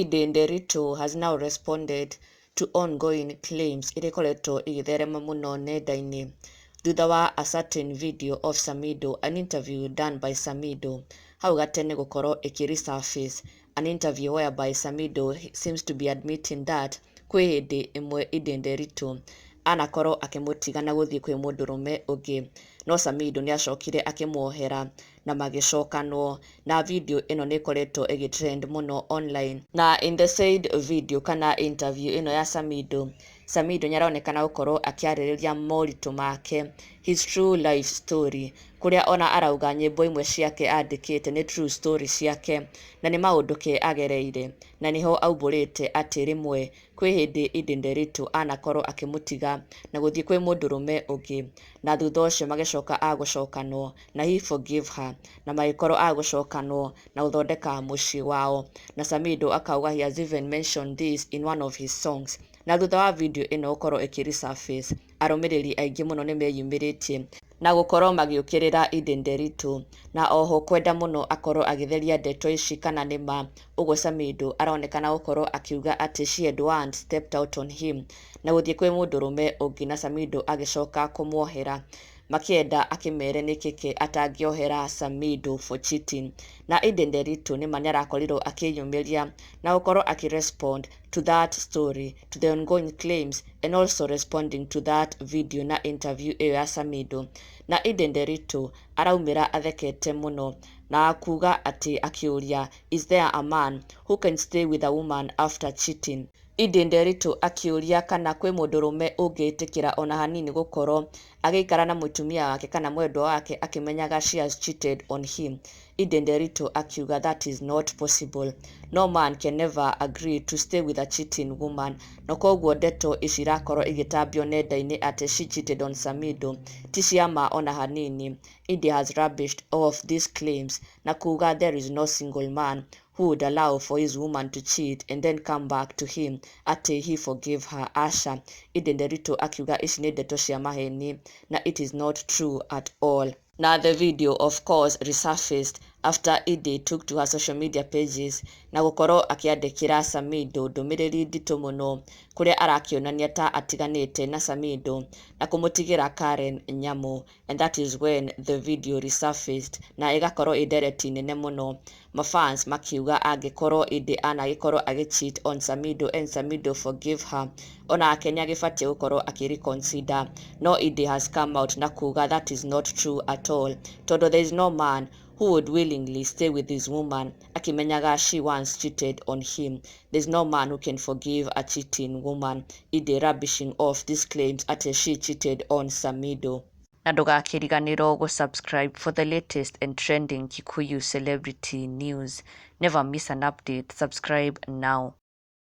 Edday Nderitu has now responded to ongoing claims iria ikoretwo igĩtherema mũno nenda-inĩ thutha wa a certain video of Samidoh, an interview done by Samidoh hau gatene gũkorwo ĩkĩ resurface, an interview whereby Samidoh seems to be admitting that kwĩ hĩndĩ ĩmwe Edday Nderitu anakorwo akĩmũtiga na gũthiĩ kwĩ mũndũrũme ũngĩ, no Samidoh nĩacokire akĩmuohera na magĩcokanwo. Na video ĩno nĩ ĩkoretwo ĩgĩ trend mũno online. Na in the said video kana interview ĩno ya Samidoh, Samidoh nĩaronekana gũkorwo akĩarĩrĩria moritũ make, his true life story, kũrĩa ona arauga nyĩmbo imwe ciake andĩkĩte nĩ true story ciake na nĩ maũndũ ke agereire, na nĩho aumbũrĩte atĩ rĩmwe kwĩ hĩndĩ Edday Nderitu anakorwo akĩmũtiga na gũthiĩ kwĩ mũndũrũme ũngĩ, na thutha ũcio magĩcoka a gũcokanwo na he forgive her na magĩkorwo a gũcokanwo na gũthondeka mũciĩ wao. Na Samidoh akauga he has even mentioned this in one of his songs. Na thutha wa video ĩno gũkorwo ĩkĩ resurface, arũmĩrĩri aingĩ mũno nĩ meyumĩrĩtie na gũkorwo magĩũkĩrĩra Edday Nderitu na oho kwenda mũno akorwo agĩtheria ndeto ici kana nĩ ma ũguo. Samidoh aronekana gũkorwo akiuga atĩ she had once stepped out on him na gũthiĩ kwĩ mũndũrũme ũngĩ, na Samidoh agĩcoka kũmuohera, makĩenda akĩmere nĩkĩkĩ atangĩohera Samidoh for cheating. Na Edday Nderitu nĩma nĩarakorirwo akĩyumĩria na gũkorwo akĩ respond to that story, to the ongoing claims, and also responding to that video na interview ĩyo ya Samidoh. Na Edday Nderitu araumĩra athekete mũno na kuga atĩ akĩũria, "Is there a man who can stay with a woman after cheating?" Edday Nderitu akĩũria kana kwĩ mũndũrũme ũngĩtĩkĩra ona hanini gũkorwo agĩikara na mũtumia wake kana mwendwa wake akĩmenyaga she has cheated on him. Edday Nderitu akiuga that is not possible, no man can never agree to stay with a cheating woman, na koguo ndeto ici irakorwo igĩtambio nenda-inĩ atĩ she cheated on Samidoh ti cia ma ona hanini. Edday has rubbished off these claims na kuga there is no single man who would allow for his woman to cheat and then come back to him atĩ he forgave her. Aca. Edday Nderitu akiuga ici nĩ ndeto cia maheni na it is not true at all. Na the video of course resurfaced after Edday took to her social media pages na gũkorwo akĩandĩkĩra Samidoh ndũmĩrĩri nditũ mũno, kũrĩa arakĩonania ta atiganĩte na Samidoh na kũmũtigĩra Karen Nyamu, and that is when the video resurfaced na ĩgakorwo ĩ ndereti nene mũno, mafans makiuga angĩkorwo Edday anagĩkorwo agĩ cheat on Samidoh and Samidoh forgive her, onake nĩagĩbatiĩ gũkorwo akĩ reconsider. No Edday has come out na kuga that is not true at all, tondũ there is no man who would willingly stay with his woman akimenyaga she once cheated on him. There's no man who can forgive a cheating woman. Edday rubbishing off these claims atĩ she cheated on Samidoh. Na ndũgakĩriganĩrwo gũ subscribe for the latest and trending Kikuyu celebrity news. Never miss an update. Subscribe now.